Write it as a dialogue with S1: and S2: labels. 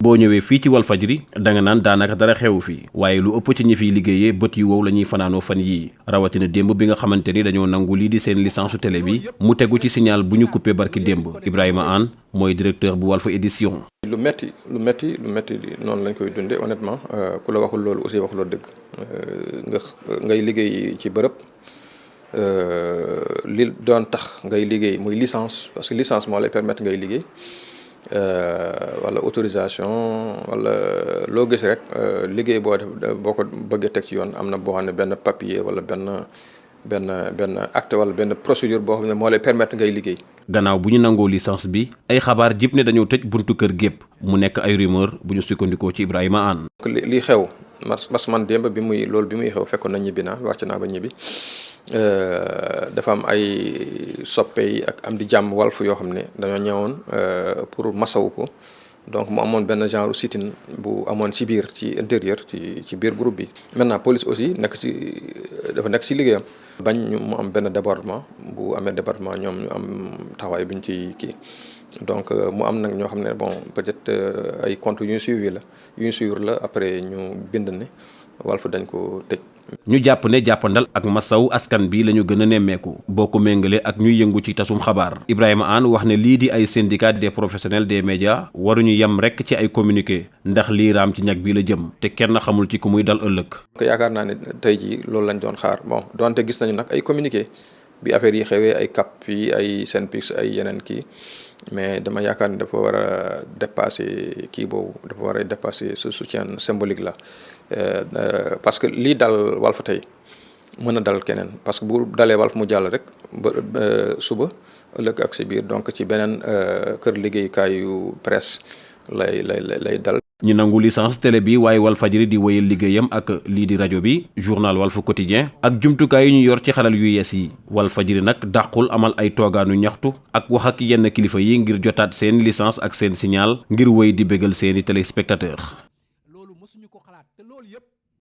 S1: boo ñëwee fii ci Walfadjri danga naan daanaka dara xewu fi waaye lu ëpp ci ñi fiy liggéeyee bët yu wow la ñuy fanaanoo fan yii rawatina démb bi nga xamante ni dañoo nangu lii di seen licence télé bi mu tegu ci signal bu ñu coupé barki démb Ibrahima Anne mooy directeur bu Walf Édition.
S2: lu metti noonu lañ koy dundee honnêtement ku la waxul loolu aussi waxuloo dëgg ngay liggéey ci bërëb li doon tax ngay liggéey muy licence parce que licence moo lay permettre ngay liggéey. wala autorisation wala loo gis rek liggéey boo def boo ko bëggee teg ci yoon am na boo xam ne benn papier wala benn acte wala benn procédure boo xam ne moo lay permettre ngay liggéey.
S1: gannaaw bu ñu nangoo licence bi ay xabaar jib ne dañoo tëj buntu kër gépp mu nekk ay rumeur bu ñu sukkandikoo ci Ibrahima Anne.
S2: li xew man démb bi muy xew fekkoon na ñibbi naa wàcc naa ba ñibbi dafa am ay soppe yi ak am di jàmm Walf yoo xam ne dañoo ñëwoon pour masawu ko donc mu amoon benn genre sit-in bu amoon ci biir ci intérieur ci biir groupe bi. maintenant police aussi dafa nekk ci liggéeyam. bañ mu am benn débordement bu amee débordement ñoom ñu am taxawaay bu ñu ci kii donc mu am nag ñoo xam ne bon peut-être ay comptes yu ñu suivre la après ñu bind ne Walf dañ ko tëj.
S1: ñu jàpp ne jàppandal ak masawu askan bi la ñu gën a nemmeeku boo ko méngale ak ñuy yëngu ci tasum xabaar Ibrahima Anne wax ne lii di ay syndicat des professionnels des médias waruñu yem rek ci ay communiqué ndax lii raam ci ñag bi la jëm te kenn xamul ci ku muy dal ëllëg.
S2: yaakaar naa ne tey jii loolu lañ doon xaar bon donte gis nañu nag ay communiqué bi affaire yi xewee ay CAP fii ay SYNPICS ay yeneen kii mais dama yaakaar ne dafa war a dépasser kii boobu dafa war a dépasser ce soutien symbolique là parce que lii dal Walf tey mën na dal keneen parce que bu dalee Walf mu jàll rek ba suba ëllëg ak si biir donc ci beneen kër liggéeykaayu presse lay dal.
S1: ñu nangu licence télé bi waaye Walfadjri di wéyal liggéeyam ak lii di rajo bi journal Walf Quotidien ak jumtukaay yu ñu yor ci xalal yu yees yi Walfadjri nag dàqul amal ay toogaanu ñaxtu ak wax ak yenn kilifa yi ngir jotaat seen licence ak seen signal ngir wéy di bégal seeni téléspectateurs.
S3: loolu mësuñu ko xalaat te loolu yëpp